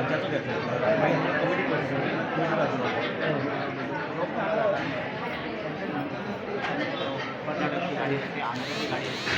राज्याचो घेतलो, मागीर कमिटी कमिटी कर्नाटकची गाडी असते, आंध्रची गाडी असते.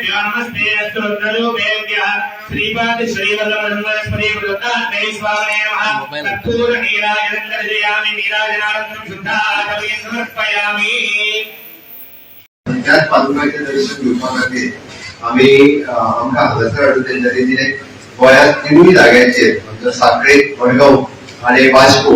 नमस्ते अस्तु रुद्ररूपेभ्यः श्रीपाद श्रीवल्लभस्पति वृत्तात्मै स्वामिने नमः। कर्पूर नीराजनं दर्शयामि, नीराजनानन्तरं शुद्धाचमयं समर्पयामि। त्याच पादुकांचे दर्शन घेवपा खातीर आमी आमकां हांगासर हाडून तेंच्यांनी दिलें. गोंयांत तिनूय जाग्यांचेर, आमच्या साखळे, मडगांव आनी वास्को,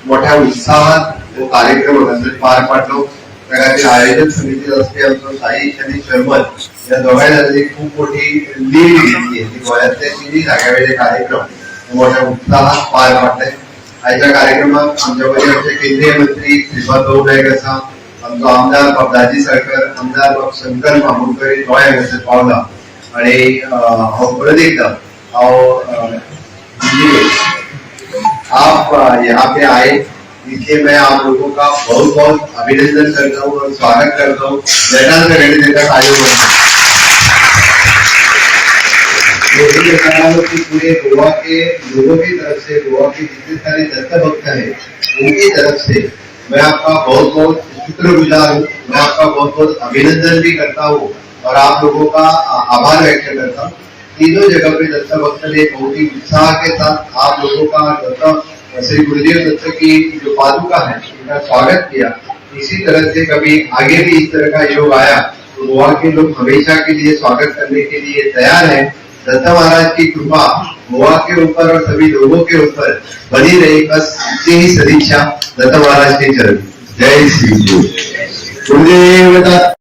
मोठ्या उत्साहात हो कार्यक्रम हांगासर पार पाडलो. त्या खातीर आयोजन समितीत आसपी आमचो साई आनी शर्मन ह्या दोगांय जाणांनी खूब मोठी लीड घेतली ती गोंयांतले तिनूय जाग्या वयले कार्यक्रम हे मोठ्या उत्साहात पार पाडले. आयच्या कार्यक्रमात आमच्या मदीं आमचे केंद्रीय मंत्री श्रीपाद भाऊ नायक आसा, आमचो आमदार बाब दाजी सरकर, आमदार बाब शंकर मामोणकर गोंय हांगासर पावला. आणि हांव परत एकदा हांव आप यहाँ पे आए, इसलिए मैं आप लोगों का बहुत बहुत अभिनंदन करता हूँ और स्वागत करता हूँ. सगळ्यांनी त्याचा कार्य मैं ये बता रहा हूँ कि पूरे गोवा के लोगों की तरफ से, गोवा के जितने सारे दत्त भक्त हैं, उनकी तरफ से मैं आपका बहुत बहुत शुक्रगुजार हूँ. मैं आपका बहुत बहुत अभिनंदन भी करता हूँ और आप लोगों का आभार व्यक्त करता हूँ. तीनों जगह पे दत्त भक्त ने बहुत ही उत्साह के साथ आप लोगों का, दत्त श्री गुरुदेव दत्त की जो पादुका है, उनका स्वागत किया. इसी तरह से कभी आगे भी इस तरह का योग आया तो गोवा के लोग हमेशा के लिए स्वागत करने के लिए तैयार हैं. दत्ता महाराज की कृपा गोवा के ऊपर और सभी लोगों के ऊपर बनी रही, बस इतनी ही सदिच्छा दत्ता महाराज के चरण. जय श्री गुरुदेव दत्त.